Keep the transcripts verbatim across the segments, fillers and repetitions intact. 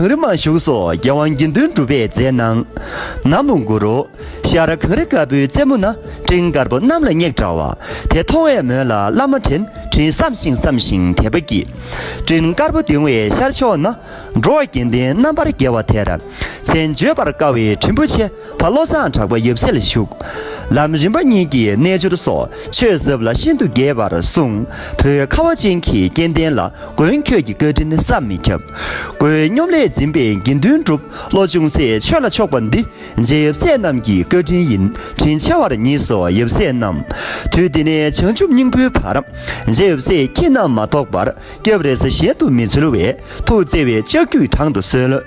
གངས་རི་མ་བཞུགས་སོགས་རྒྱལ་དབང་དགེ་འདུན་གྲུབ་པས་མཛད་གནང་། ན་མོ་གུ་རུ། ཤར་གངས་རི་དཀར་པོའི་རྩེ་མོ་ན། སྤྲིན་དཀར་པོ་གནམ་ལ་སྙེག་འདྲ་བ། དེ་མཐོང་བའི་མོད་ལ་བླ་མ་དྲན། དྲིན་བསམ་ཞིང་བསམ་ཞིང་དད་པ་སྐྱེས། སྤྲིན་དཀར་པོ་ལྡིང་བའི་ཤར་ཕྱོགས་ན། འགྲོ་བ་དགེ་ལྡན་རྣམ་པར་རྒྱལ་བ་དེར། མཚན་བརྗོད་པར་དཀའ་བའི་དྲིན་པོ་ཆེ། ཕ་བློ་བཟང་གྲགས་པ་ཡབ་སྲས་ལ་བཞུགས། ལམ་རིམ་པ་གཉིས་ཀྱི་རྣལ་འབྱོར་སོགས། ཆོས་ཟབ་ལ་ཤིན་ཏུ་དགྱེས་པར་གསུངས། བོད་ཁ་བ་ཅན་གྱི་སྐལ་ལྡན་ལ། མགོན་ཁྱོད་ཀྱི་བཀའ་དྲིན་བསམ་མི་ཁྱབ། མགོན་སྙོམ་ལས་འཛིན་པའི་དགེ་འདུན་གྲུབ། བློ་ཅུང་ཟད་ཆོས་ལ་ཕྱོགས་པ་འདི། རྗེ་ཡབ་སྲས་རྣམས་ཀྱི་བཀའ་དྲིན་ཡིན། དྲིན་ཆེ་བར་ཉེས་སོ་ཡབ་སྲས་རྣམས། དུས་འདི་ནས་བྱང་ཆུབ་སྙིང་པོའི་བར། རྗེ་ཡབ་སྲས་ཁྱེད་རྣམས་མ་གཏོགས་པར། སྐྱབས་རེ་ས་གཞན་དུ་མི་འཚོལ་བས། ཐུགས་བརྩེ་བའི་ལྕགས་ཀྱུས་དྲང་དུ་གསོལ།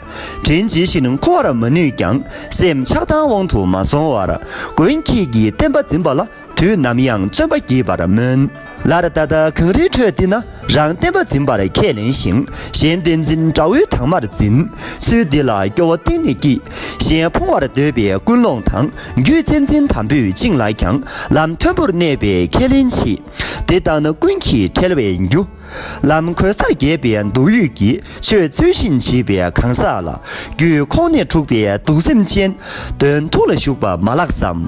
དྲིན་ཇི་བཞིན་འཁོར་བར་མ་ནུས་ཀྱང་། སེམས་ཆགས་སྡང་དབང་དུ་མ་སོང་བར། མགོན་ཁྱེད་ཀྱིས་བསྟན་པ་འཛིན་པ་ལ། དུས་ནམ་ཡང་བརྩོན་པ་བགྱིད་པར་སྨོན། ལར་ད་ལྟ་གངས་རིའི་ཁྲོད་འདི་ན། རང་བསྟན་པ་འཛིན་པར་ཁས་ལེན་ཞིང་། གཞན་བསྟན་འཛིན་དགྲ་བོའི་དྭངས་མར་འཛིན། ཚུལ་འདི་ལ་སྐྱོ་བ་གཏིང་ནས་སྐྱེས། གཞན་ཕོངས་པར་འདོད་པའི་ཀུན་སློང་དང་། རྒྱུད་བཙན་འཛིན་དམ་པོས་བཅིངས་ལགས་ཀྱང་། ལམ་མཐོན་པོར་གནས་པའི་ཁས་ལེན་ཆེ། དེ་ལྟ་ན་ཀུན་གྱིས་བྲེལ་བའི་རྒྱུ། ལམ་གོལ་སར་རྒྱས་པའི་སྡུག་ཡུས་ཀྱིས། ཆོས་ཚུལ་བཞིན་བྱེད་པའི་གང་ཟག་ལ། རྒྱུད་ཁོག་ནས་འཁྲུགས་པའི་གདུག་སེམས་ཅན། དོན་ཐུགས་ལ་ཞུགས་པ་མ་ལགས་སམ།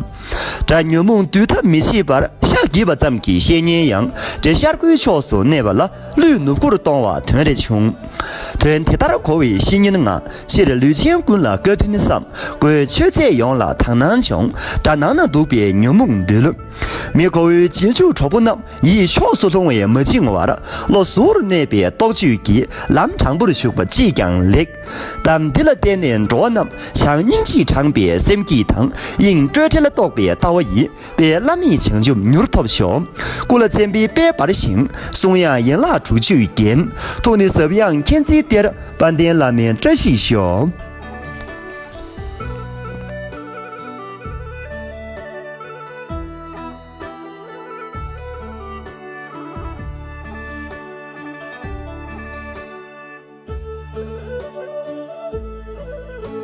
དགྲ་ཉོན་མོངས་འདུལ་ཐབས་མི་ཤེས་པར། ཤ་བགྱིས་པ་ཙམ་གྱིས་བཤད་ཉན་ཡང་། འདྲེ་ཤར་ཁུའི་ཕྱོགས་སུ་གནས་པ་ལ། ཀླུས་ནུབ་སྒོར་གཏོང་བ་དོན་རེ་བྱུང་། དོན་དེ་ལྟར་གོ་བའི་བཤེས་གཉེན་ང་། སྤྱིར་ལུས་ཅན་ཀུན་ལ་བཀའ་དྲིན་བསམ། སྒོས་ཆོས་ཚད་ཡོངས་ལ་དག་སྣང་བྱུང་། དགྲ་ནང་ན་འདུག་པའི་ཉོན་མོངས་འདུལ། མི་ཁོ་བོའི་རྗེས་འཇུག་གྲོགས་པོ་རྣམས། ཡིད་ཕྱོགས་སུ་ལྷུང་བས་མ་བཅིངས་བར། བློ་གཟུ་བོར་གནས་པའི་རྟོག་དཔྱོད་ཀྱིས། ལམ་དྲང་པོར་ཞུགས་པ་ཅིས་ཀྱང་ལེགས། གཏམ་འདི་ལ་བརྟེན་ནས་འགྲོ་བ་རྣམས། བྱམས་སྙིང་རྗེས་དྲངས་པའི་སེམས་བསྐྱེད་དང་། དབྱིངས་སྤྲོས་བྲལ་རྟོགས་པའི་ལྟ་བ་ཡིས། དཔལ་བླ་མེད་བྱང་ཆུབ་མྱུར་ཐོབ་ཤོག། སྐུ་ལ་བཙན་པའི་དཔལ་འབར་ཞིང་། གསུང་དབྱངས་ཡན་ལག་དྲུག་ཅུའི་རྒྱན། ཐུགས་ནི་ཟབ་ཡངས་མཁྱེན་བརྩེའི་གཏེར། དཔལ་ལྡན་བླ་མའི་བཀྲ་ཤིས་ཤོག།